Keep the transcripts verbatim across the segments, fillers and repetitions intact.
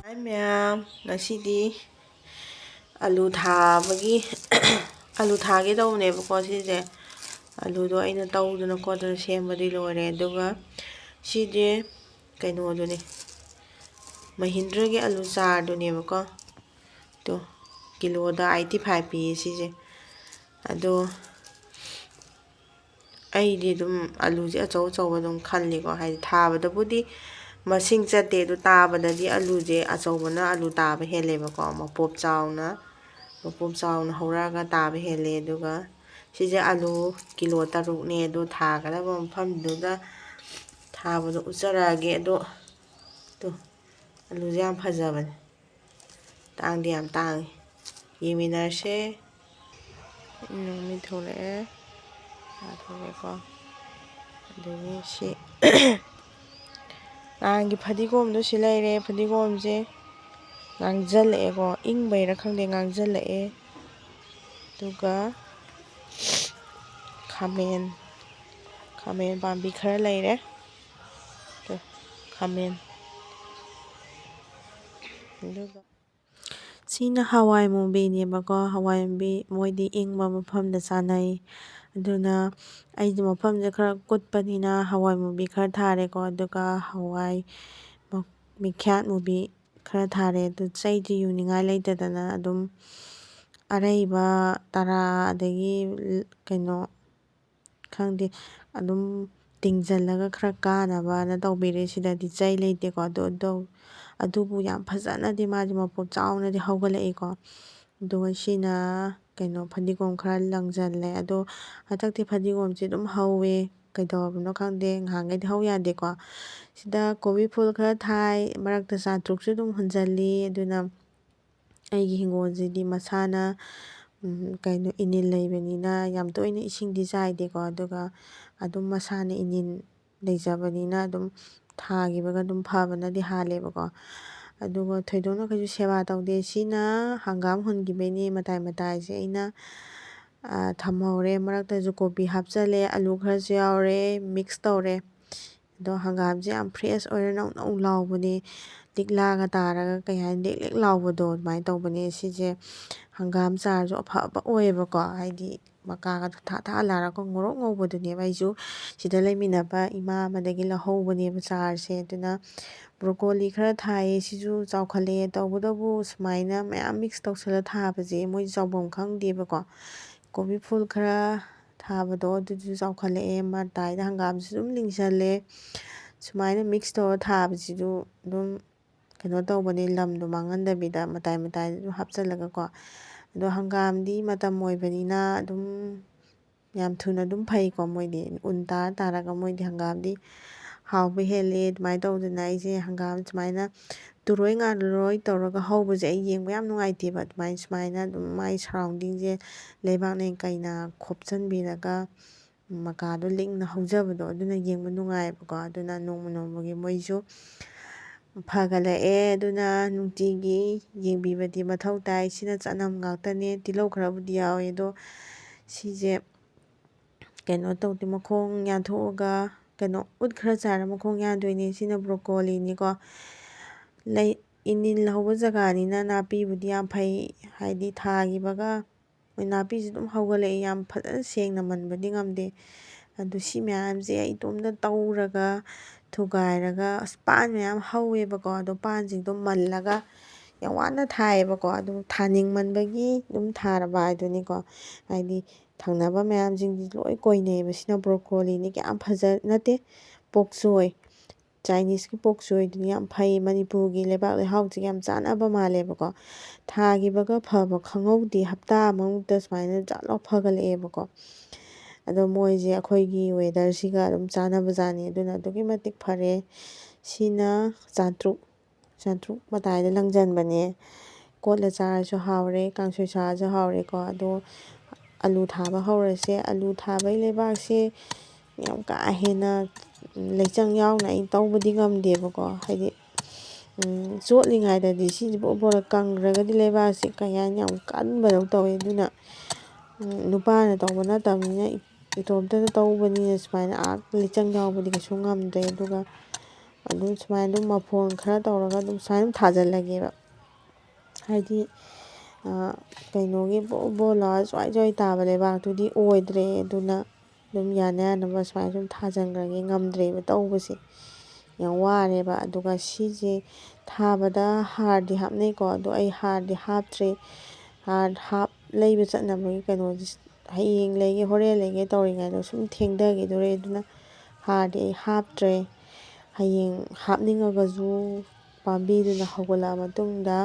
ꯍꯥꯏ ꯃꯌꯥꯝ, ꯉꯁꯤꯗꯤ ꯑꯂꯨ ꯊꯥꯕꯒꯤ, ꯑꯂꯨ ꯊꯥꯒꯦ ꯇꯧꯕꯅꯦꯕꯀꯣ꯫ ꯁꯤꯁꯦ ꯑꯂꯨꯗꯣ ꯑꯩꯅ ꯇꯧꯗꯅ ꯈꯣꯠꯇꯅ ꯁꯦꯝꯕꯗꯤ ꯂꯣꯏꯔꯦ꯫ ꯑꯗꯨꯒ ꯁꯤꯁꯦ ꯀꯩꯅꯣꯗꯨꯅꯦ, ꯃꯍꯤꯟꯗ꯭ꯔꯒꯤ ꯑꯂꯨ ꯆꯥꯔꯗꯨꯅꯦꯕꯀꯣ꯫ ꯇꯣ, ꯀꯤꯂꯣꯗ eighty five ꯄꯤꯌꯦ ꯁꯤꯁꯦ꯫ ꯑꯗꯣ ꯑꯩꯗꯤ ꯑꯗꯨꯝ ꯑꯂꯨꯁꯦ ꯑꯆꯧ ꯑꯆꯧꯕ ꯑꯗꯨꯝ ꯈꯜꯂꯤꯀꯣ꯫ ꯍꯥꯏꯗꯤ ꯊꯥꯕꯗꯕꯨꯗꯤ ꯃꯁꯤꯡ ꯆꯠꯇꯦ, ꯑꯗꯨ ꯇꯥꯕꯗꯗꯤ ꯑꯂꯨꯁꯦ ꯑꯆꯧꯕꯅ ꯑꯂꯨ ꯇꯥꯕ ꯍꯦꯜꯂꯦꯕꯀꯣ꯫ ꯃꯄꯣꯞ ꯆꯥꯎꯅ, ꯃꯄꯣꯞ ꯆꯥꯎꯅ ꯍꯧꯔꯛꯑꯒ ꯇꯥꯕ ꯍꯦꯜꯂꯦ꯫ ꯑꯗꯨꯒ ꯁꯤꯁꯦ ꯑꯂꯨ ꯀꯤꯂꯣ ꯇꯔꯨꯛꯅꯦ꯫ ꯑꯗꯣ ꯊꯥꯒꯗꯕ ꯃꯐꯝꯗꯨꯗ ꯊꯥꯕꯗꯣ ꯎꯠꯆꯔꯛꯑꯒꯦ꯫ ꯑꯗꯣ ꯇꯣ, ꯑꯂꯨꯁꯦ ꯌꯥꯝ ꯐꯖꯕꯅꯦ꯫ ꯇꯥꯡꯗꯤ ꯌꯥꯝ ꯇꯥꯡꯉꯤ꯫ ꯌꯦꯡꯃꯤꯟꯅꯔꯁꯦ꯫ ꯅꯨꯃꯤꯠ ꯊꯣꯛꯂꯛꯑꯦ꯫ ꯊꯥ ꯊꯣꯛꯂꯛꯑꯦꯀꯣ꯫ ꯑꯗꯒꯤ ꯁꯤ ꯅꯍꯥꯟꯒꯤ ꯐꯗꯤꯒꯣꯝꯗꯣ ꯁꯤ ꯂꯩꯔꯦ꯫ ꯐꯗꯤꯒꯣꯝꯁꯦ ꯉꯥꯡꯖꯜꯂꯛꯑꯦꯀꯣ꯫ ꯏꯪꯕꯩꯔꯥ ꯈꯪꯗꯦ, ꯉꯥꯡꯖꯜꯂꯛꯑꯦ꯫ ꯑꯗꯨꯒ ꯈꯥꯃꯦꯟ, ꯈꯥꯃꯦꯟ ꯄꯥꯝꯕꯤ ꯈꯔ ꯂꯩꯔꯦ꯫ ꯇꯨ, ꯈꯥꯃꯦꯟ꯫ ꯑꯗꯨꯒ ꯁꯤꯅ ꯍꯋꯥꯏ ꯃꯨꯕꯤꯅꯦꯕꯀꯣ꯫ ꯍꯋꯥꯏ ꯃꯨꯕꯤ ꯃꯣꯏꯗꯤ ꯏꯪꯕ ꯃꯐꯝꯗ ꯆꯥꯅꯩ꯫ ꯑꯗꯨꯅ ꯑꯩꯗꯤ ꯃꯐꯝꯁꯦ ꯈꯔ ꯀꯨꯠꯄꯅꯤꯅ ꯍꯋꯥꯏ ꯃꯨꯕꯤ ꯈꯔ ꯊꯥꯔꯦꯀꯣ꯫ ꯑꯗꯨꯒ ꯍꯋꯥꯏ ꯃ-, ꯃꯤꯈ꯭ꯌꯥꯠ ꯃꯨꯕꯤ ꯈꯔ ꯊꯥꯔꯦ꯫ ꯑꯗꯨ ꯆꯩꯗꯤ ꯌꯨꯡꯅꯤꯡꯉꯥꯏ ꯂꯩꯇꯗꯅ ꯑꯗꯨꯝ ꯑꯔꯩꯕ ꯇꯔꯥ, ꯑꯗꯒꯤ ꯀꯩꯅꯣ, ꯈꯪꯗꯦ, ꯑꯗꯨꯝ ꯇꯤꯡꯁꯤꯜꯂꯒ ꯈꯔ ꯀꯥꯅꯕꯅ ꯇꯧꯕꯤꯔꯦ꯫ ꯁꯤꯗꯗꯤ ꯆꯩ ꯂꯩꯇꯦꯀꯣ꯫ ꯑꯗꯨ, ꯑꯗꯨ, ꯑꯗꯨꯕꯨ ꯌꯥꯝ ꯐꯖꯅꯗꯤ ꯃꯥꯗꯤ ꯃꯄꯣꯞ ꯆꯥꯎꯅꯗꯤ ꯍꯧꯒꯠꯂꯛꯏꯀꯣ꯫ ꯑꯗꯨꯒ ꯁꯤꯅ ꯀꯩꯅꯣ, ꯐꯗꯤꯒꯣꯝ ꯈꯔ ꯂꯪꯁꯤꯜꯂꯦ꯫ ꯑꯗꯣ ꯍꯟꯗꯛꯇꯤ ꯐꯗꯤꯒꯣꯝꯁꯦ ꯑꯗꯨꯝ ꯍꯧꯋꯦ, ꯀꯩꯗꯧꯔꯕꯅꯣ ꯈꯪꯗꯦ, ꯉꯍꯥꯟꯈꯩꯗꯤ ꯍꯧ ꯌꯥꯗꯦꯀꯣ꯫ ꯁꯤꯗ ꯀꯣꯕꯤ ꯐꯨꯜ ꯈꯔ ꯊꯥꯏ, ꯃꯔꯛꯇ ꯆꯥꯇ꯭ꯔꯨꯛꯁꯨ ꯑꯗꯨꯝ ꯍꯨꯟꯖꯜꯂꯤ꯫ ꯑꯗꯨꯅ ꯑꯩꯒꯤ ꯍꯤꯡꯒꯣꯜꯁꯤꯗꯤ ꯃꯁꯥꯅ, ꯎꯝ, ꯀꯩꯅꯣ, ꯏꯅꯤꯜ ꯂꯩꯕꯅꯤꯅ ꯌꯥꯝ ꯇꯣꯏꯅ ꯏꯁꯤꯡꯗꯤ ꯆꯥꯏꯗꯦꯀꯣ꯫ ꯑꯗꯨꯒ ꯑꯗꯨꯝ ꯃꯁꯥꯅ ꯏꯅꯤꯜ ꯂꯩꯖꯕꯅꯤꯅ ꯑꯗꯨꯝ ꯊꯥꯈꯤꯕꯒ ꯑꯗꯨꯝ ꯐꯕꯅꯗꯤ ꯍꯥꯜꯂꯦꯕꯀꯣ꯫ ꯑꯗꯨꯒ ꯊꯣꯏꯗꯣꯛꯅ ꯀꯩꯁꯨ ꯁꯦꯕꯥ ꯇꯧꯗꯦ꯫ ꯁꯤꯅ ꯍꯪꯒꯥꯝ ꯍꯨꯟꯈꯤꯕꯩꯅꯦ ꯃꯇꯥꯏ ꯃꯇꯥꯏꯁꯦ ꯑꯩꯅ, ꯑ, ꯊꯝꯍꯧꯔꯦ꯫ ꯃꯔꯛꯇꯁꯨ ꯀꯣꯕꯤ ꯍꯥꯞꯆꯜꯂꯦ, ꯑꯂꯨ ꯈꯔꯁꯨ ꯌꯥꯎꯔꯦ, ꯃꯤꯛꯁ ꯇꯧꯔꯦ꯫ ꯑꯗꯣ ꯍꯪꯒꯥꯝꯁꯦ ꯌꯥꯝ ꯐ꯭ꯔꯦꯁ ꯑꯣꯏꯔ ꯅꯧ ꯅꯧ ꯂꯥꯎꯕꯅꯦ꯫ ꯂꯤꯛꯂꯥꯒ ꯇꯥꯔꯒ ꯀꯩ ꯍꯥꯏꯅꯤ, ꯂꯦꯛ ꯂꯦꯛ ꯂꯥꯎꯕꯗꯣ ꯑꯗꯨꯃꯥꯏꯅ ꯇꯧꯕꯅꯦ꯫ ꯁꯤꯁꯦ ꯍꯪꯒꯥꯝ ꯆꯥꯔꯁꯨ ꯑꯐꯕ ꯑꯣꯏꯌꯦꯕꯀꯣ꯫ ꯍꯥꯏꯗꯤ ꯃꯀꯥꯒꯗꯣ ꯊꯥ ꯊꯥ ꯂꯥꯔꯒ ꯉꯧꯔꯣꯛ ꯉꯧꯕꯗꯨꯅꯦꯕ꯫ ꯑꯩꯁꯨ ꯁꯤꯗ ꯂꯩꯃꯤꯟꯅꯕ ꯏꯃꯥ ꯑꯃꯗꯒꯤ ꯂꯧꯍꯧꯕꯅꯦꯕ ꯆꯥꯔꯁꯦ꯫ ꯑꯗꯨꯅ ꯕ꯭ꯔꯣꯀꯣꯂꯤ ꯈꯔ ꯊꯥꯏꯌꯦ, ꯁꯤꯁꯨ ꯆꯥꯎꯈꯠꯂꯛꯑꯦ꯫ ꯇꯧꯕꯇꯕꯨ ꯁꯨꯃꯥꯏꯅ ꯃꯌꯥꯝ ꯃꯤꯛꯁ ꯇꯧꯁꯜꯂ ꯊꯥꯕꯁꯦ ꯃꯣꯏ ꯆꯥꯎꯐꯝ ꯈꯪꯗꯦꯕꯀꯣ꯫ ꯀꯣꯕꯤ ꯐꯨꯜ ꯈꯔ ꯊꯥꯕꯗꯣ ꯑꯗꯨꯁꯨ ꯆꯥꯎꯈꯠꯂꯛꯑꯦ꯫ ꯃꯇꯥꯏꯗ ꯍꯪꯒꯥꯝꯁꯨ ꯑꯗꯨꯝ ꯂꯤꯡꯁꯜꯂꯦ꯫ ꯁꯨꯃꯥꯏꯅ ꯃꯤꯛꯁ ꯇꯧꯔ ꯊꯥꯕꯁꯤꯁꯨ ꯑꯗꯨꯝ ꯀꯩꯅꯣ ꯇꯧꯕꯅꯦ, ꯂꯝꯗꯣ ꯃꯥꯡꯍꯟꯗꯕꯤꯗ ꯃꯇꯥꯏ ꯃꯇꯥꯏꯗ ꯑꯗꯨꯝ ꯍꯥꯞꯆꯜꯂꯒꯀꯣ꯫ ꯑꯗꯣ ꯍꯪꯒꯥꯝꯗꯤ ꯃꯇꯝ ꯑꯣꯏꯕꯅꯤꯅ ꯑꯗꯨꯝ ꯌꯥꯝ ꯊꯨꯅ ꯑꯗꯨꯝ ꯐꯩꯀꯣ ꯃꯣꯏꯗꯤ꯫ ꯎꯟ ꯇꯥꯔ ꯇꯥꯔꯒ ꯃꯣꯏꯗꯤ ꯍꯪꯒꯥꯝꯗꯤ ꯍꯥꯎꯕ ꯍꯦꯜꯂꯦ꯫ ꯑꯗꯨꯃꯥꯏꯅ ꯇꯧꯗꯅ ꯑꯩꯁꯦ ꯍꯪꯒꯥꯝ ꯁꯨꯃꯥꯏꯅ ꯇꯨꯔꯣꯏ ꯉꯥꯔꯣꯏ ꯇꯧꯔꯒ ꯍꯧꯕꯁꯦ ꯑꯩ ꯌꯦꯡꯕ ꯌꯥꯝ ꯅꯨꯡꯉꯥꯏꯇꯦꯕ꯫ ꯑꯗꯨꯃꯥꯏꯅ, ꯁꯨꯃꯥꯏꯅ ꯑꯗꯨꯝ ꯃꯥꯏ ꯁꯔꯥꯎꯟꯗꯤꯡꯁꯦ ꯂꯩꯕꯥꯛꯅ ꯀꯩꯅ ꯈꯣꯞꯆꯟꯕꯤꯔꯒ ꯃꯀꯥꯗꯣ ꯂꯤꯡꯅ ꯍꯧꯖꯕꯗꯣ ꯑꯗꯨꯅ ꯌꯦꯡꯕ ꯅꯨꯡꯉꯥꯏꯌꯦꯕꯀꯣ꯫ ꯑꯗꯨꯅ ꯅꯣꯡꯃ ꯅꯣꯡꯃꯒꯤ ꯃꯣꯏꯁꯨ ꯐꯒꯠꯂꯛꯑꯦ꯫ ꯑꯗꯨꯅ ꯅꯨꯡꯇꯤꯒꯤ ꯌꯦꯡꯕꯤꯕꯗꯤ ꯃꯊꯧ ꯇꯥꯏ꯫ ꯁꯤꯅ ꯆꯅꯝ ꯉꯥꯛꯇꯅꯦ, ꯇꯤꯜꯍꯧ ꯈꯔꯕꯨꯗꯤ ꯌꯥꯎꯋꯦ꯫ ꯑꯗꯣ ꯁꯤꯁꯦ ꯀꯩꯅꯣ ꯇꯧꯗꯦ, ꯃꯈꯣꯡ ꯌꯥꯟꯊꯣꯛꯑꯒ ꯀꯩꯅꯣ ꯎꯠ ꯈꯔ ꯆꯥꯏꯔ ꯃꯈꯣꯡ ꯌꯥꯟꯗꯣꯏꯅꯦ꯫ ꯁꯤꯅ ꯕ꯭ꯔꯣꯀꯣꯂꯤꯅꯤꯀꯣ꯫ ꯂꯩ, ꯏꯅꯤꯜ ꯍꯧꯕ ꯖꯒꯥꯅꯤꯅ ꯅꯥꯄꯤꯕꯨꯗꯤ ꯌꯥꯝ ꯐꯩ, ꯍꯥꯏꯗꯤ ꯊꯥꯈꯤꯕꯒ ꯃꯣꯏ ꯅꯥꯄꯤꯁꯦ ꯑꯗꯨꯝ ꯍꯧꯒꯠꯂꯛꯑꯦ꯫ ꯌꯥꯝ ꯐꯖꯅ ꯁꯦꯡꯅ ꯃꯟꯕꯗꯤ ꯉꯝꯗꯦ꯫ ꯑꯗꯨ ꯁꯤ ꯃꯌꯥꯝꯁꯦ ꯑꯩ ꯏꯇꯣꯝꯇ ꯇꯧꯔꯒ ꯊꯨꯒꯥꯏꯔꯒ, ꯑꯁ, ꯄꯥꯟ ꯃꯌꯥꯝ ꯍꯧꯋꯦꯕꯀꯣ꯫ ꯑꯗꯣ ꯄꯥꯟꯁꯤꯡꯗꯣ ꯃꯜꯂꯒ ꯌꯥꯝ ꯋꯥꯅ ꯊꯥꯏꯌꯦꯕꯀꯣ꯫ ꯑꯗꯨ ꯊꯥꯅꯤꯡꯃꯟꯕꯒꯤ ꯑꯗꯨꯝ ꯊꯥꯔꯕ ꯍꯥꯏꯗꯨꯅꯤꯀꯣ꯫ ꯍꯥꯏꯗꯤ ꯊꯪꯅꯕ ꯃꯌꯥꯝꯁꯤꯡꯁꯤ ꯂꯣꯏ ꯀꯣꯏꯅꯩꯌꯦꯕ꯫ ꯁꯤꯅ ꯕ꯭ꯔꯣꯀꯣꯂꯤꯅꯤ, ꯀꯌꯥꯝ ꯐꯖ-, ꯅꯠꯇꯦ, ꯄꯣꯛꯆꯣꯏ꯫ ꯆꯥꯏꯅꯤꯁꯀꯤ ꯄꯣꯛꯆꯣꯏꯗꯨꯅꯤ ꯌꯥꯝ ꯐꯩ꯫ ꯃꯅꯤꯄꯨꯔꯒꯤ ꯂꯩꯕꯥꯛ ꯂꯩꯍꯥꯎꯁꯤꯒ ꯌꯥꯝ ꯆꯥꯟꯅꯕ ꯃꯥꯜꯂꯦꯕꯀꯣ꯫ ꯊꯥꯈꯤꯕꯒ ꯐꯕ ꯈꯪꯍꯧꯗꯦ, ꯍꯞꯇꯥ ꯑꯃꯃꯨꯛꯇ ꯁꯨꯃꯥꯏꯅ ꯖꯥꯠ ꯂꯥꯎ ꯐꯒꯠꯂꯛꯑꯦꯕꯀꯣ꯫ ꯑꯗꯣ ꯃꯣꯏꯁꯦ ꯑꯩꯈꯣꯏꯒꯤ ꯋꯦꯗꯔꯁꯤꯒ ꯑꯗꯨꯝ ꯆꯥꯟꯅꯕꯖꯥꯠꯅꯤ꯫ ꯑꯗꯨꯅ ꯑꯗꯨꯛꯀꯤ ꯃꯇꯤꯛ ꯐꯔꯦ꯫ ꯁꯤꯅ ꯆꯥꯇ꯭ꯔꯨꯛ, ꯆꯥꯇ꯭ꯔꯨꯛ ꯃꯇꯥꯏꯗ ꯂꯪꯁꯤꯟꯕꯅꯦ꯫ ꯀꯣꯠꯂ ꯆꯥꯔꯁꯨ ꯍꯥꯎꯔꯦ, ꯀꯥꯡꯁꯣꯏ ꯆꯥꯔꯁꯨ ꯍꯥꯎꯔꯦꯀꯣ꯫ ꯑꯗꯣ ꯑꯂꯨ ꯊꯥꯕ ꯍꯧꯔꯁꯦ꯫ ꯑꯂꯨ ꯊꯥꯕꯒꯤ ꯂꯩꯕꯥꯛꯁꯦ ꯌꯥꯝ ꯀꯥ ꯍꯦꯟꯅ ꯂꯩꯆꯪ ꯌꯥꯎꯅ ꯑꯩ ꯇꯧꯕꯗꯤ ꯉꯝꯗꯦꯕꯀꯣ꯫ ꯍꯥꯏꯗꯤ, ꯎꯝ, ꯆꯣꯠꯂꯤꯉꯩꯗꯗꯤ ꯁꯤꯁꯦ ꯕꯣꯔ ꯕꯣꯔ ꯀꯪꯈ꯭ꯔꯒꯗꯤ ꯂꯩꯕꯥꯛꯁꯦ ꯀꯩ ꯍꯥꯏꯅꯤ, ꯌꯥꯝ ꯀꯟꯕꯗꯧ ꯇꯧꯋꯦ꯫ ꯑꯗꯨꯅ, ꯎꯝ, ꯅꯨꯄꯥꯅ ꯇꯧꯕ ꯅꯠꯇꯕꯅꯤꯅ, ꯏ-, ꯏꯇꯣꯝꯇꯅ ꯇꯧꯕꯅꯤꯅ ꯁꯨꯃꯥꯏꯅ ꯑꯥ ꯂꯩꯆꯪ ꯌꯥꯎꯕꯗꯤ ꯀꯩꯁꯨ ꯉꯝꯗ꯭ꯔꯦ꯫ ꯑꯗꯨꯒ ꯑꯗꯨꯝ ꯁꯨꯃꯥꯏꯅ ꯑꯗꯨꯝ ꯃꯐꯣꯟ ꯈꯔ ꯇꯧꯔꯒ ꯑꯗꯨꯝ ꯁꯨꯃꯥꯏꯅ ꯑꯗꯨꯝ ꯊꯥꯖꯤꯜꯂꯒꯦꯕ꯫ ꯍꯥꯏꯗꯤ, ꯀꯩꯅꯣꯒꯤ ꯕꯣ ꯕꯣ ꯂꯥꯎꯔ ꯖ꯭ꯋꯥꯏ ꯖ꯭ꯋꯥꯏ ꯇꯥꯕ ꯂꯩꯕꯥꯛꯇꯨꯗꯤ ꯑꯣꯏꯗ꯭ꯔꯦ꯫ ꯑꯗꯨꯅ ꯑꯗꯨꯝ ꯌꯥꯅ ꯌꯥꯅꯕ ꯁꯨꯃꯥꯏꯅ ꯁꯨꯝ ꯊꯥꯖꯟꯈ꯭ꯔꯒꯦ꯫ ꯉꯝꯗ꯭ꯔꯦꯕ ꯇꯧꯕꯁꯦ, ꯌꯥꯝ ꯋꯥꯔꯦꯕ꯫ ꯑꯗꯨꯒ ꯁꯤꯁꯦ ꯊꯥꯕꯗ ꯍꯥꯔꯗꯤ ꯍꯥꯞꯅꯩꯀꯣ, ꯑꯗꯣ ꯑꯩ ꯍꯥꯔꯗꯤ ꯍꯥꯞꯇ꯭ꯔꯦ꯫ ꯍꯥꯔ ꯍꯥꯞ-, ꯂꯩꯕ ꯆꯠꯅꯕꯒꯤ ꯀꯩꯅꯣꯁꯦ ꯍꯌꯦꯡ ꯂꯩꯒꯦ, ꯍꯣꯔꯦꯟ ꯂꯩꯒꯦ ꯇꯧꯔꯤꯉꯩꯗ ꯁꯨꯝ ꯊꯦꯡꯊꯈꯤꯗꯣꯔꯦ꯫ ꯑꯗꯨꯅ ꯍꯥꯔꯗꯤ ꯑꯩ ꯍꯥꯞꯇ꯭ꯔꯦ꯫ ꯍꯌꯦꯡ ꯍꯥꯞꯅꯤꯡꯉꯒꯁꯨ ꯄꯥꯝꯕꯤꯗꯨꯅ ꯍꯧꯒꯠꯂꯛꯑ ꯃꯇꯨꯡꯗ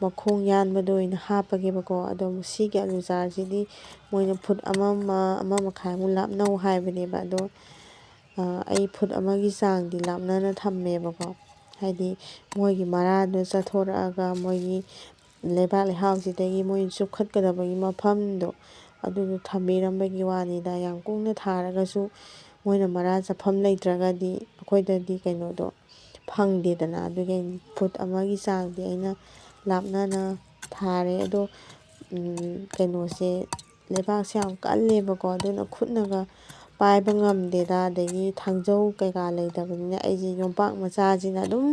ꯃꯈꯣꯡ ꯌꯥꯟꯕꯗꯣ ꯑꯣꯏꯅ ꯍꯥꯞꯄꯒꯦꯕꯀꯣ꯫ ꯑꯗꯣ ꯁꯤꯒꯤ ꯑꯂꯨ ꯆꯥꯔꯁꯤꯗꯤ ꯃꯣꯏꯅ ꯐꯨꯠ ꯑꯃ ꯑꯃ, ꯑꯃ ꯃꯈꯥꯏꯃꯨꯛ ꯂꯥꯞꯅꯧ ꯍꯥꯏꯕꯅꯦꯕ꯫ ꯑꯗꯣ, ꯑ, ꯑꯩ ꯐꯨꯠ ꯑꯃꯒꯤ ꯆꯥꯡꯗꯤ ꯂꯥꯞꯅꯅ ꯊꯝꯃꯦꯕꯀꯣ꯫ ꯍꯥꯏꯗꯤ ꯃꯣꯏꯒꯤ ꯃꯔꯥꯗꯣ ꯆꯠꯊꯣꯔꯛꯑꯒ ꯃꯣꯏꯒꯤ ꯂꯩꯕꯥꯛ ꯂꯩꯍꯥꯎꯁꯤꯗꯒꯤ ꯃꯣꯏ ꯆꯨꯞꯈꯠꯀꯗꯕꯒꯤ ꯃꯐꯝꯗꯣ ꯑꯗꯨꯗꯣ ꯊꯝꯕꯤꯔꯝꯕꯒꯤ ꯋꯥꯅꯤꯗ꯫ ꯌꯥꯝ ꯀꯨꯡꯅ ꯊꯥꯔꯒꯁꯨ ꯃꯣꯏꯅ ꯃꯔꯥ ꯆꯠꯐꯝ ꯂꯩꯇ꯭ꯔꯒꯗꯤ ꯑꯩꯈꯣꯏꯗꯗꯤ ꯀꯩꯅꯣꯗꯣ ꯐꯪꯗꯦꯗꯅ꯫ ꯑꯗꯨꯒꯤ ꯑꯩꯅ ꯐꯨꯠ ꯑꯃꯒꯤ ꯆꯥꯡꯗꯤ ꯑꯩꯅ ꯂꯥꯞꯅꯅ ꯊꯥꯔꯦ꯫ ꯑꯗꯣ, ꯎꯝ, ꯀꯩꯅꯣꯁꯦ, ꯂꯩꯕꯥꯛꯁꯦ ꯌꯥꯝ ꯀꯜꯂꯦꯕꯀꯣ, ꯑꯗꯨꯅ ꯈꯨꯠꯅꯒ ꯄꯥꯏꯕ ꯉꯝꯗꯦꯗ꯫ ꯑꯗꯒꯤ ꯊꯥꯡꯖꯧ ꯀꯩꯀꯥ ꯂꯩꯇꯕꯅꯤꯅ ꯑꯩꯁꯦ ꯌꯣꯝꯄꯥꯛ ꯃꯆꯥꯁꯤꯅ ꯑꯗꯨꯝ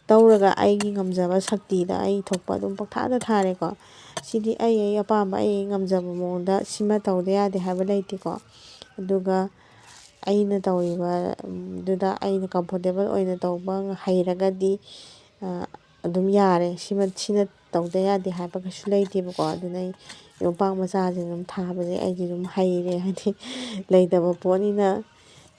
ꯇꯧꯔꯒ ꯑꯩꯒꯤ ꯉꯝꯖꯕ ꯁꯛꯇꯤꯗ ꯑꯩ ꯊꯣꯛꯄ ꯑꯗꯨꯝ ꯄꯪꯊꯥꯗ ꯊꯥꯔꯦꯀꯣ꯫ ꯁꯤꯗꯤ ꯑꯩ ꯑꯩ ꯑꯄꯥꯝꯕ, ꯑꯩ ꯑꯩ ꯉꯝꯖꯕ ꯃꯑꯣꯡꯗ ꯁꯤꯃ ꯇꯧꯗ ꯌꯥꯗꯦ ꯍꯥꯏꯕ ꯂꯩꯇꯦꯀꯣ꯫ ꯑꯗꯨꯒ ꯑꯩꯅ ꯇꯧꯔꯤꯕ, ꯎꯝ, ꯗꯨꯗ ꯑꯩꯅ comfortable ꯑꯣꯏꯅ ꯇꯧꯕ ꯍꯩꯔꯒꯗꯤ, ꯑ, ꯑꯗꯨꯝ ꯌꯥꯔꯦ꯫ ꯁꯤꯃ, ꯁꯤꯅ ꯇꯧꯗ ꯌꯥꯗꯦ ꯍꯥꯏꯕ ꯀꯩꯁꯨ ꯂꯩꯇꯦꯕꯀꯣ꯫ ꯑꯗꯨꯅ ꯑꯩ ꯌꯣꯝꯄꯥꯛ ꯃꯆꯥꯁꯦ ꯑꯗꯨꯝ ꯊꯥꯕꯁꯦ ꯑꯩꯗꯤ ꯑꯗꯨꯝ ꯍꯩꯔꯦ꯫ ꯍꯥꯏꯗꯤ ꯂꯩꯇꯕ ꯄꯣꯠꯅꯤꯅ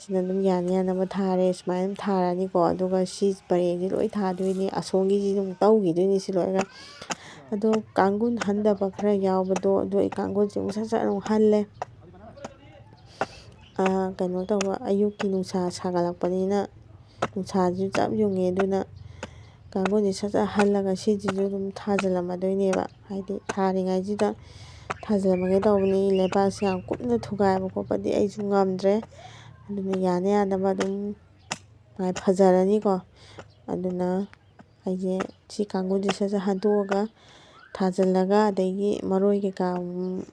ꯁꯤꯅ ꯑꯗꯨꯝ ꯌꯥꯅ ꯌꯥꯅꯕ ꯊꯥꯔꯦ꯫ ꯁꯨꯃꯥꯏꯅ ꯑꯗꯨꯝ ꯊꯥꯔꯅꯤꯀꯣ꯫ ꯑꯗꯨꯒ ꯁꯤ ꯄꯔꯦꯡꯁꯦ ꯂꯣꯏ ꯊꯥꯗꯣꯏꯅꯤ꯫ ꯑꯁꯣꯝꯒꯤꯁꯤꯁꯨ ꯑꯃꯨꯛ ꯇꯧꯈꯤꯗꯣꯏꯅꯤ ꯁꯤ ꯂꯣꯏꯔꯒ꯫ ꯑꯗꯣ ꯀꯥꯡꯒꯨꯟ ꯍꯟꯗꯕ ꯈꯔ ꯌꯥꯎꯕꯗꯣ, ꯑꯗꯨ ꯑꯩ ꯀꯥꯡꯒꯨꯟꯁꯦ ꯑꯃꯨꯛ ꯁꯠ ꯁꯠ ꯑꯃꯨꯛ ꯍꯜꯂꯦ꯫ ꯑ, ꯀꯩꯅꯣ ꯇꯧꯕ, ꯑꯌꯨꯛꯀꯤ ꯅꯨꯡꯁꯥ ꯁꯥꯒꯠꯂꯛꯄꯅꯤꯅ ꯅꯨꯡꯁꯥꯁꯨ ꯆꯞ ꯌꯨꯡꯉꯦ꯫ ꯑꯗꯨꯅ ꯀꯥꯡꯒꯨꯟꯁꯦ ꯁꯠ ꯁꯠ ꯍꯜꯂꯒ ꯁꯤꯁꯤꯁꯨ ꯑꯗꯨꯝ ꯊꯥꯖꯤꯜꯂꯝꯃꯗꯣꯏꯅꯦꯕ꯫ ꯍꯥꯏꯗꯤ ꯊꯥꯔꯤꯉꯩꯁꯤꯗ ꯊꯥꯖꯤꯜꯂꯝꯃꯒꯦ ꯇꯧꯕꯅꯤ꯫ ꯂꯩꯕꯥꯛꯁꯦ ꯌꯥꯝ ꯀꯨꯞꯅ ꯊꯨꯒꯥꯏꯕ ꯈꯣꯠꯄꯗꯤ ꯑꯩꯁꯨ ꯉꯝꯗ꯭ꯔꯦ꯫ ꯑꯗꯨꯅ ꯌꯥꯅ ꯌꯥꯅꯕ ꯑꯗꯨꯝ ꯃꯥꯏ ꯐꯖꯔꯅꯤꯀꯣ꯫ ꯑꯗꯨꯅ ꯑꯩꯁꯦ ꯁꯤ ꯀꯥꯡꯒꯨꯁꯦ ꯁꯠ ꯁꯠ ꯍꯟꯗꯣꯛꯑꯒ ꯊꯥꯖꯤꯜꯂꯒ, ꯑꯗꯒꯤ ꯃꯔꯣꯏ ꯀꯩꯀꯥ ꯑꯃꯨꯛ,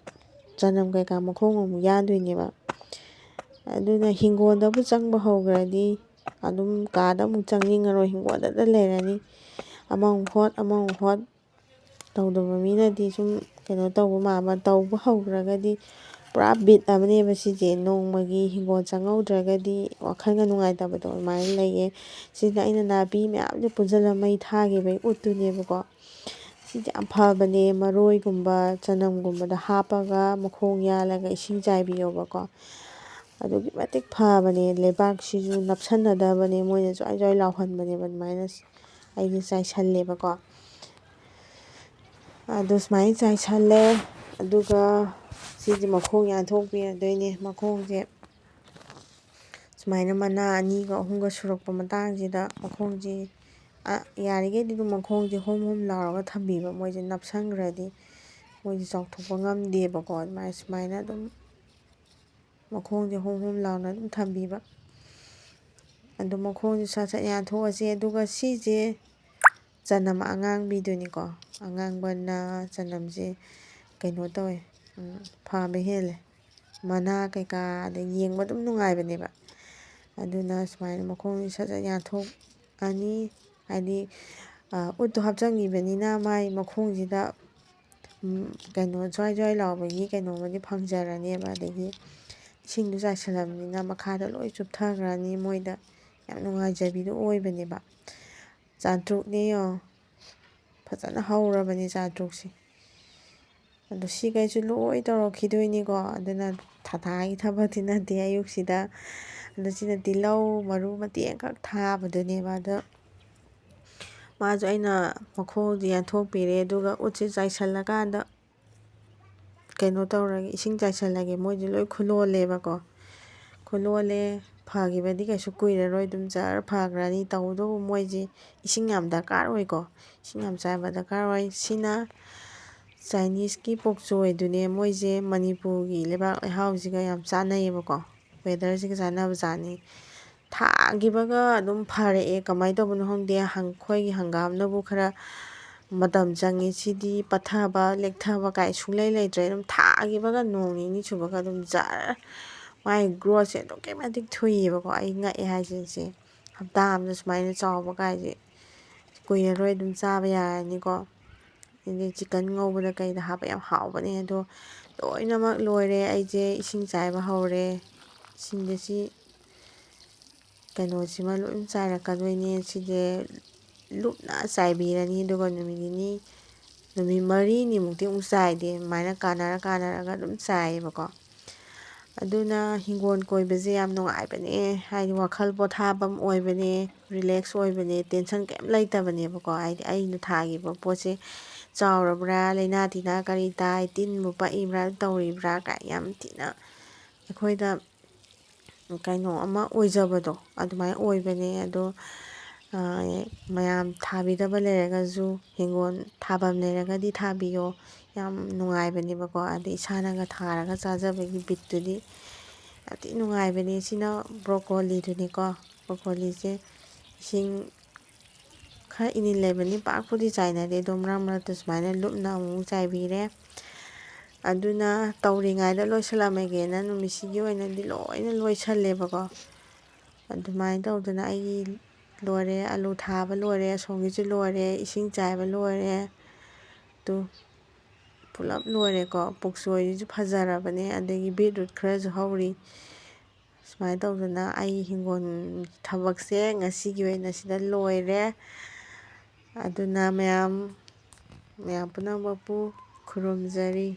ꯆꯅꯝ ꯀꯩꯀꯥ ꯃꯈꯣꯡ ꯑꯃꯨꯛ ꯌꯥꯟꯗꯣꯏꯅꯦꯕ꯫ ꯑꯗꯨꯅ ꯍꯤꯡꯒꯣꯜꯗꯕꯨ ꯆꯪꯕ ꯍꯧꯈ꯭ꯔꯗꯤ ꯑꯗꯨꯝ ꯀꯥꯗ ꯑꯃꯨꯛ ꯆꯪꯅꯤꯡꯉꯔꯣꯏ, ꯍꯤꯡꯒꯣꯜꯗꯇ ꯂꯩꯔꯅꯤ꯫ ꯑꯃꯃꯨꯛ ꯍꯣꯠ, ꯑꯃꯃꯨꯛ ꯍꯣꯠ꯫ ꯇꯧꯗꯕ ꯃꯤꯅꯗꯤ ꯁꯨꯝ ꯀꯩꯅꯣ ꯇꯧꯕ ꯃꯥꯟꯕ, ꯇꯧꯕ ꯍꯧꯈ꯭ꯔꯒꯗꯤ ꯄꯨꯔꯥ ꯕꯤꯠ ꯑꯃꯅꯦꯕ ꯁꯤꯁꯦ꯫ ꯅꯣꯡꯃꯒꯤ ꯍꯤꯡꯒꯣꯜ ꯆꯪꯍꯧꯗ꯭ꯔꯒꯗꯤ ꯋꯥꯈꯜꯒ ꯅꯨꯡꯉꯥꯏꯇꯕꯗꯣ ꯑꯗꯨꯃꯥꯏꯅ ꯂꯩꯌꯦ꯫ ꯁꯤꯗ ꯑꯩꯅ ꯅꯥꯄꯤ ꯃꯌꯥꯝꯁꯦ ꯄꯨꯟꯁꯤꯜꯂ ꯃꯩ ꯊꯥꯈꯤꯕꯒꯤ ꯎꯠꯇꯨꯅꯦꯕꯀꯣ꯫ ꯁꯤꯗꯤ ꯌꯥꯝ ꯐꯕꯅꯦ, ꯃꯔꯣꯏꯒꯨꯝꯕ ꯆꯅꯝꯒꯨꯝꯕꯗ ꯍꯥꯞꯄꯒ ꯃꯈꯣꯡ ꯌꯥꯜꯂꯒ ꯏꯁꯤꯡ ꯆꯥꯏꯕꯤꯌꯣꯕꯀꯣ꯫ ꯑꯗꯨꯛꯀꯤ ꯃꯇꯤꯛ ꯐꯕꯅꯦ, ꯂꯩꯕꯥꯛꯁꯤꯁꯨ ꯅꯞꯁꯟꯅꯗꯕꯅꯦ, ꯃꯣꯏꯅ ꯖ꯭ꯋꯥꯏ ꯖ꯭ꯋꯥꯏ ꯂꯥꯎꯍꯟꯕꯅꯦꯕ꯫ ꯑꯗꯨꯃꯥꯏꯅ ꯑꯩꯗꯤ ꯆꯥꯏꯁꯜꯂꯦꯕꯀꯣ꯫ ꯑꯗꯨ ꯁꯨꯃꯥꯏꯅ ꯆꯥꯏꯁꯜꯂꯦ꯫ ꯑꯗꯨꯒ ꯁꯤꯁꯦ ꯃꯈꯣꯡ ꯌꯥꯟꯊꯣꯛꯄꯤꯔꯗꯣꯏꯅꯦ꯫ ꯃꯈꯣꯡꯁꯦ ꯁꯨꯃꯥꯏꯅ ꯃꯅꯥ ꯑꯅꯤꯒ ꯑꯍꯨꯝꯒ ꯁꯨꯔꯛꯄ ꯃꯇꯥꯡꯁꯤꯗ ꯃꯈꯣꯡꯁꯤ, ꯑ, ꯌꯥꯔꯤꯈꯩꯗꯤ ꯑꯗꯨꯝ ꯃꯈꯣꯡꯁꯦ ꯍꯨꯝ ꯍꯨꯝ ꯂꯥꯎꯔꯒ ꯊꯝꯕꯤꯕ꯫ ꯃꯣꯏꯁꯦ ꯅꯞꯁꯟꯈ꯭ꯔꯗꯤ ꯃꯣꯏꯁꯦ ꯆꯥꯎꯊꯣꯛꯄ ꯉꯝꯗꯦꯕꯀꯣ꯫ ꯑꯗꯨꯃꯥꯏꯅ ꯁꯨꯃꯥꯏꯅ ꯑꯗꯨꯝ ꯃꯈꯣꯡꯁꯦ ꯍꯨꯝ ꯍꯨꯝ ꯂꯥꯎꯅ ꯑꯗꯨꯝ ꯊꯝꯕꯤꯕ꯫ ꯑꯗꯨ ꯃꯈꯣꯡꯁꯦ ꯁꯠ ꯁꯠ ꯌꯥꯟꯊꯣꯛꯑꯁꯦ꯫ ꯑꯗꯨꯒ ꯁꯤꯁꯦ ꯆꯅꯝ ꯑꯉꯥꯡꯕꯤꯗꯨꯅꯤꯀꯣ꯫ ꯑꯉꯥꯡꯕꯅ ꯆꯅꯝꯁꯦ ꯀꯩꯅꯣ ꯇꯧꯋꯦ, ꯎꯝ, ꯐꯕ ꯍꯦꯜꯂꯦ꯫ ꯃꯅꯥ ꯀꯩꯀꯥ ꯑꯗꯩ ꯌꯦꯡꯕ ꯑꯗꯨꯝ ꯅꯨꯡꯉꯥꯏꯕꯅꯦꯕ꯫ ꯑꯗꯨꯅ ꯁꯨꯃꯥꯏꯅ ꯃꯈꯣꯡꯁꯦ ꯁꯠ ꯁꯠ ꯌꯥꯟꯊꯣꯛꯑꯅꯤ꯫ ꯍꯥꯏꯗꯤ, ꯑ, ꯎꯠꯇꯣ ꯍꯥꯞꯆꯟꯈꯤꯕꯅꯤꯅ ꯃꯥꯏ ꯃꯈꯣꯡꯁꯤꯗ, ꯎꯝ, ꯀꯩꯅꯣ, ꯖ꯭ꯋꯥꯏ ꯖ꯭ꯋꯥꯏ ꯂꯥꯎꯕꯒꯤ ꯀꯩꯅꯣꯃꯗꯤ ꯐꯪꯖꯔꯅꯦꯕ꯫ ꯑꯗꯒꯤ ꯏꯁꯤꯡꯗꯣ ꯆꯥꯏꯁꯤꯜꯂꯕꯅꯤꯅ ꯃꯈꯥꯗ ꯂꯣꯏ ꯆꯨꯞꯊꯈ꯭ꯔꯅꯤ, ꯃꯣꯏꯗ ꯌꯥꯝ ꯅꯨꯡꯉꯥꯏꯖꯕꯤꯗꯣ ꯑꯣꯏꯕꯅꯦꯕ꯫ ꯆꯥꯇ꯭ꯔꯨꯛꯅꯦ ꯌꯦꯡꯉꯣ, ꯐꯖꯅ ꯍꯧꯔꯕꯅꯦ ꯆꯥꯇ꯭ꯔꯨꯛꯁꯦ꯫ ꯑꯗꯣ ꯁꯤꯈꯩꯁꯨ ꯂꯣꯏ ꯇꯧꯔꯛꯈꯤꯗꯣꯏꯅꯤꯀꯣ꯫ ꯑꯗꯨꯅ ꯊꯥꯊꯥꯒꯤ ꯊꯕꯛꯇꯤ ꯅꯠꯇꯦ ꯑꯌꯨꯛꯁꯤꯗ꯫ ꯑꯗꯣ ꯁꯤꯅ ꯇꯤꯜꯍꯧ ꯃꯔꯨ ꯃꯇꯦꯛ ꯑꯃꯈꯛ ꯊꯥꯕꯗꯨꯅꯦꯕ꯫ ꯑꯗꯣ ꯃꯥꯁꯨ ꯑꯩꯅ ꯃꯈꯣꯡꯁꯦ ꯌꯥꯟꯊꯣꯛꯄꯤꯔꯦ, ꯑꯗꯨꯒ ꯎꯠꯁꯦ ꯆꯥꯏꯁꯜꯂꯀꯥꯟꯗ ꯀꯩꯅꯣ ꯇꯧꯔꯒꯦ, ꯏꯁꯤꯡ ꯆꯥꯏꯁꯜꯂꯒꯦ꯫ ꯃꯣꯏꯁꯦ ꯂꯣꯏ ꯈꯨꯂꯣꯜꯂꯦꯕꯀꯣ꯫ ꯈꯨꯂꯣꯜꯂꯦ, ꯐꯈꯤꯕꯗꯤ ꯀꯩꯁꯨ ꯀꯨꯏꯔꯔꯣꯏ, ꯑꯗꯨꯝ ꯖꯔ ꯐꯈ꯭ꯔꯅꯤ꯫ ꯇꯧꯕꯇꯕꯨ ꯃꯣꯏꯁꯦ ꯏꯁꯤꯡ ꯌꯥꯝ ꯗꯔꯀꯥꯔ ꯑꯣꯏꯀꯣ꯫ ꯏꯁꯤꯡ ꯌꯥꯝ ꯆꯥꯏꯕ ꯗꯔꯀꯥꯔ ꯑꯣꯏ꯫ ꯁꯤꯅ ꯆꯥꯏꯅꯤꯁꯀꯤ ꯄꯣꯛꯆꯣꯏꯗꯨꯅꯦ꯫ ꯃꯣꯏꯁꯦ ꯃꯅꯤꯄꯨꯔꯒꯤ ꯂꯩꯕꯥꯛ ꯂꯩꯍꯥꯎꯁꯤꯒ ꯌꯥꯝ ꯆꯥꯟꯅꯩꯌꯦꯕꯀꯣ꯫ ꯋꯦꯗꯔꯁꯤꯒ ꯆꯥꯟꯅꯕꯖꯥꯠꯅꯤ꯫ ꯊꯥꯈꯤꯕꯒ ꯑꯗꯨꯝ ꯐꯔꯛꯑꯦ꯫ ꯀꯃꯥꯏꯅ ꯇꯧꯕꯅꯣ ꯈꯪꯗꯦ, ꯑꯩꯈꯣꯏꯒꯤ ꯍꯪꯒꯥꯝꯅꯕꯨ ꯈꯔ ꯃꯇꯝ ꯆꯪꯉꯤ꯫ ꯁꯤꯗꯤ ꯄꯠꯊꯕ ꯂꯦꯛꯊꯕ ꯀꯥꯏ ꯁꯨꯡꯂꯩ ꯂꯩꯇ꯭ꯔꯦ꯫ ꯑꯗꯨꯝ ꯊꯥꯈꯤꯕꯒ ꯅꯣꯡ ꯅꯤꯅꯤ ꯁꯨꯕꯒ ꯑꯗꯨꯝ ꯖꯔ, ꯃꯥꯏ ꯒ꯭ꯔꯣꯠꯁꯦ ꯑꯗꯨꯛꯀꯤ ꯃꯇꯤꯛ ꯊꯨꯏꯌꯦꯕꯀꯣ꯫ ꯑꯩ ꯉꯛꯑꯦ ꯍꯥꯏꯁꯤꯅꯤ꯫ ꯁꯤ ꯍꯞꯇꯥ ꯑꯃꯗ ꯁꯨꯃꯥꯏꯅ ꯆꯥꯎꯕ ꯀꯥꯏꯁꯦ ꯀꯨꯏꯔꯔꯣꯏ, ꯑꯗꯨꯝ ꯆꯥꯕ ꯌꯥꯔꯅꯤꯀꯣ꯫ ꯑꯗꯩ ꯆꯤꯛꯀꯟ ꯉꯧꯕꯗ ꯀꯩꯗ ꯍꯥꯞꯄ ꯌꯥꯝ ꯍꯥꯎꯕꯅꯦ꯫ ꯑꯗꯣ ꯂꯣꯏꯅꯃꯛ ꯂꯣꯏꯔꯦ꯫ ꯑꯩꯁꯦ ꯏꯁꯤꯡ ꯆꯥꯏꯕ ꯍꯧꯔꯦ꯫ ꯏꯁꯤꯡꯁꯦ ꯁꯤ ꯀꯩꯅꯣꯁꯤꯃ ꯂꯣꯏ ꯆꯥꯏꯔꯛꯀꯗꯣꯏꯅꯦ꯫ ꯁꯤꯁꯦ ꯂꯨꯞꯅ ꯆꯥꯏꯕꯤꯔꯅꯤ꯫ ꯑꯗꯨꯒ ꯅꯨꯃꯤꯠ ꯅꯤꯅꯤ, ꯅꯨꯃꯤꯠ ꯃꯔꯤꯅꯤꯃꯨꯛꯇꯤ ꯑꯃꯨꯛ ꯆꯥꯏꯗꯦ꯫ ꯑꯗꯨꯃꯥꯏꯅ ꯀꯥꯟꯅꯔ ꯀꯥꯟꯅꯔꯒ ꯑꯗꯨꯝ ꯆꯥꯏꯌꯦꯕꯀꯣ꯫ ꯑꯗꯨꯅ ꯍꯤꯡꯒꯣꯜ ꯀꯣꯏꯕꯁꯦ ꯌꯥꯝ ꯅꯨꯡꯉꯥꯏꯕꯅꯦ꯫ ꯍꯥꯏꯗꯤ ꯋꯥꯈꯜ ꯄꯣꯊꯥꯐꯝ ꯑꯣꯏꯕꯅꯦ, ꯔꯤꯂꯦꯛꯁ ꯑꯣꯏꯕꯅꯦ, ꯇꯦꯟꯁꯟ ꯀꯩꯝ ꯂꯩꯇꯕꯅꯦꯕꯀꯣ꯫ ꯍꯥꯏꯗꯤ ꯑꯩꯅ ꯊꯥꯈꯤꯕ ꯄꯣꯠꯁꯦ ꯆꯥꯎꯔꯕ꯭ꯔꯥ, ꯂꯥꯏꯅꯥ ꯇꯤꯟꯅꯥ ꯀꯔꯤ ꯇꯥꯏ, ꯇꯤꯟꯕꯨ ꯄꯛꯏꯕ꯭ꯔꯥ, ꯇꯧꯔꯤꯕ꯭ꯔꯥ ꯀꯥꯏ ꯌꯥꯝ ꯊꯤꯅ ꯑꯩꯈꯣꯏꯗ ꯀꯩꯅꯣ ꯑꯃ ꯑꯣꯏꯖꯕꯗꯣ ꯑꯗꯨꯃꯥꯏꯅ ꯑꯣꯏꯕꯅꯦ꯫ ꯑꯗꯣ ꯃꯌꯥꯝ ꯊꯥꯕꯤꯗꯕ ꯂꯩꯔꯒꯁꯨ, ꯍꯤꯡꯒꯣꯜ ꯊꯥꯐꯝ ꯂꯩꯔꯒꯗꯤ ꯊꯥꯕꯤꯌꯣ꯫ ꯌꯥꯝ ꯅꯨꯡꯉꯥꯏꯕꯅꯦꯕꯀꯣ꯫ ꯑꯗꯩ ꯏꯁꯥꯅꯒ ꯊꯥꯔꯒ ꯆꯥꯖꯕꯒꯤ ꯕꯤꯠꯇꯨꯗꯤ ꯌꯥꯝ ꯊꯤ ꯅꯨꯡꯉꯥꯏꯕꯅꯦ꯫ ꯁꯤꯅ ꯕ꯭ꯔꯣꯀꯣꯂꯤꯗꯨꯅꯤꯀꯣ꯫ ꯕ꯭ꯔꯣꯀꯣꯂꯤꯁꯦ ꯏꯁꯤꯡ ꯈꯔ ꯏꯅꯤꯜ ꯂꯩꯕꯅꯤ, ꯄꯥꯛꯄꯨꯗꯤ ꯆꯥꯏꯅꯗꯦ꯫ ꯑꯗꯣ ꯃꯔꯛ ꯃꯔꯛꯇ ꯁꯨꯃꯥꯏꯅ ꯂꯨꯞꯅ ꯑꯃꯨꯛ ꯆꯥꯏꯕꯤꯔꯦ꯫ ꯑꯗꯨꯅ ꯇꯧꯔꯤꯉꯩꯗ ꯂꯣꯏꯁꯤꯜꯂꯝꯃꯒꯦꯅ ꯅꯨꯃꯤꯠꯁꯤꯒꯤ ꯑꯣꯏꯅꯗꯤ ꯂꯣꯏꯅ ꯂꯣꯏꯁꯜꯂꯦꯕꯀꯣ꯫ ꯑꯗꯨꯃꯥꯏꯅ ꯇꯧꯗꯅ ꯑꯩꯒꯤ ꯂꯣꯏꯔꯦ, ꯑꯂꯨ ꯊꯥꯕ ꯂꯣꯏꯔꯦ, ꯑꯁꯣꯝꯒꯤꯁꯨ ꯂꯣꯏꯔꯦ, ꯏꯁꯤꯡ ꯆꯥꯏꯕ ꯂꯣꯏꯔꯦ꯫ ꯇꯨ, ꯄꯨꯂꯞ ꯂꯣꯏꯔꯦꯀꯣ꯫ ꯄꯨꯛꯆꯣꯏꯁꯤꯁꯨ ꯐꯖꯔꯕꯅꯦ, ꯑꯗꯒꯤ ꯕꯤꯠꯔꯨꯠ ꯈꯔꯁꯨ ꯍꯧꯔꯤ꯫ ꯁꯨꯃꯥꯏꯅ ꯇꯧꯗꯅ ꯑꯩ ꯍꯤꯡꯒꯣꯜ ꯊꯕꯛꯁꯦ ꯉꯁꯤꯒꯤ ꯑꯣꯏꯅ ꯁꯤꯗ ꯂꯣꯏꯔꯦ꯫ ꯑꯗꯨꯅ ꯃꯌꯥꯝ, ꯃꯌꯥꯝ ꯄꯨꯝꯅꯃꯛꯄꯨ ꯈꯨꯔꯨꯝꯖꯔꯤ꯫